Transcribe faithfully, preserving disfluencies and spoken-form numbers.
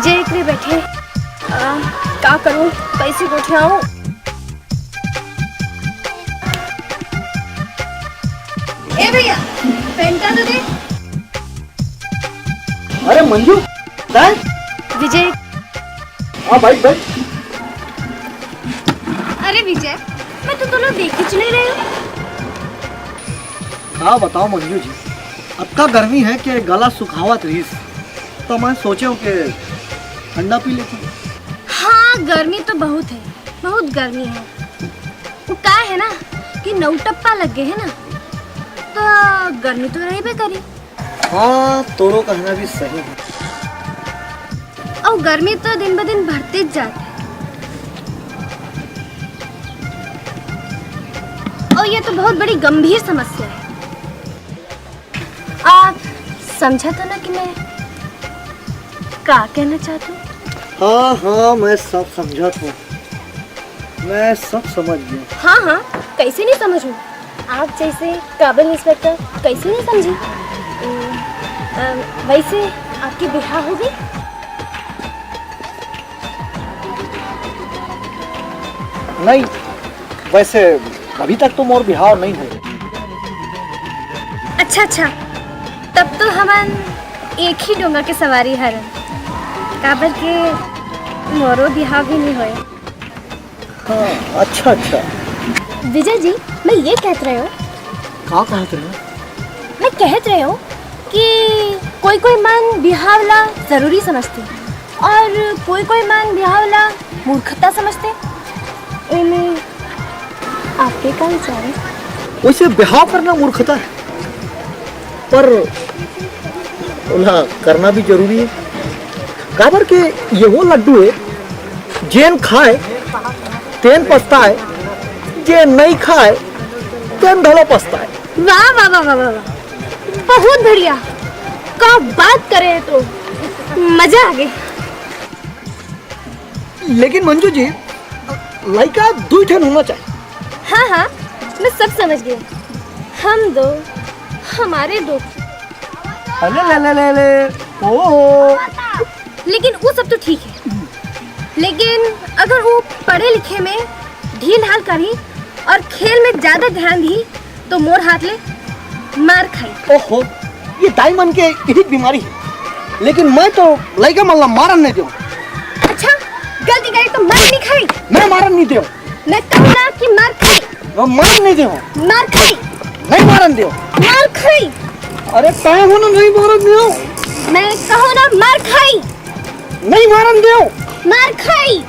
जे एकरे बैठे, आ, का करूं, कैसे गोठियाऊं? ए भैया, पेंटा तो दे। अरे मंजू, काय? विजय। हाँ भाई, भाई। अरे विजय, मैं तो तोला देखे च नहीं रहे हूँ। का बताओ मंजू जी, अतका गर्मी है कि गला सुखावत रहिस, तो मैं सोचे हूँ कि ठंडा पी लेती हूँ। हाँ, गर्मी तो बहुत है, बहुत गर्मी है। वो का है ना कि नौटप्पा लग गए है ना, तो गर्मी तो रहबे करी। हाँ, तोरो कहना भी सही है। और गर्मी तो दिन ब दिन बढ़ते जात है। और ये तो बहुत बड़ी गंभीर समस्या है। आप समझा तो ना कि मैं का कहना चाहती हूँ? हाँ, हाँ, मैं सब समझत हूँ, मैं सब समझ गया। हाँ, हाँ, कैसे नहीं समझूँ? आप जैसे काबिल इंस्पेक्टर कैसे नहीं समझी? अम, अम, वैसे आपकी बिहाव हो गई? नहीं, वैसे अभी तक तो मोर बिहाव नहीं हुए। अच्छा, अच्छा, तब तो हमन एक ही डोंगा के सवारी हरन, काबर के मोरो बिहाव भी नहीं होए। हाँ, अच्छा, अच्छा। विजय जी, मैं ये कहत रहे हूँ। का कहत रहे हो? मैं कहत रहे हूँ कि कोई कोई मन बिहाव ला जरूरी समझते और कोई कोई मन बिहाव ला मूर्खता समझते। एमे आपके का विचार है? वैसे बिहाव करना मूर्खता है, पर ओला करना भी जरूरी है, काबर के ये वो लड्डू है, जेन खाए तेन पछताए, जेन नहीं खाए तेन घलो पछताए। वाह, वाह, वाह, वाह, वाह, वाह। बहुत बढ़िया। का बात करे है तो, मजा आ गई। लेकिन मंजू जी, लड़का दुई ठन होना चाहिए। हाँ, हाँ, मैं सब समझ गई। हम दो, हमारे दो। अले ले ले ले ले, ओ। लेकिन वो सब तो ठीक है, लेकिन अगर वो पढ़े लिखे में ढील हाल करी और खेल में ज्यादा ध्यान दी, तो मोर हाथ ले मार खाई। ओहो, ये दाई मन के यही बीमारी है। लेकिन मैं तो लइका मन ला मारन नहीं देव। अच्छा, गलती करे तो मार नहीं खाई। मैं मारन नहीं देव। मैं कहूँ ना कि मार खाई। मैं मारन नहीं देव। मार खाई। नहीं मारन देव। मार खाई। अरे कहे हो ना नहीं मारन देव। मैं कहूँ ना मार खाई। नहीं मारन देव। मार खाई।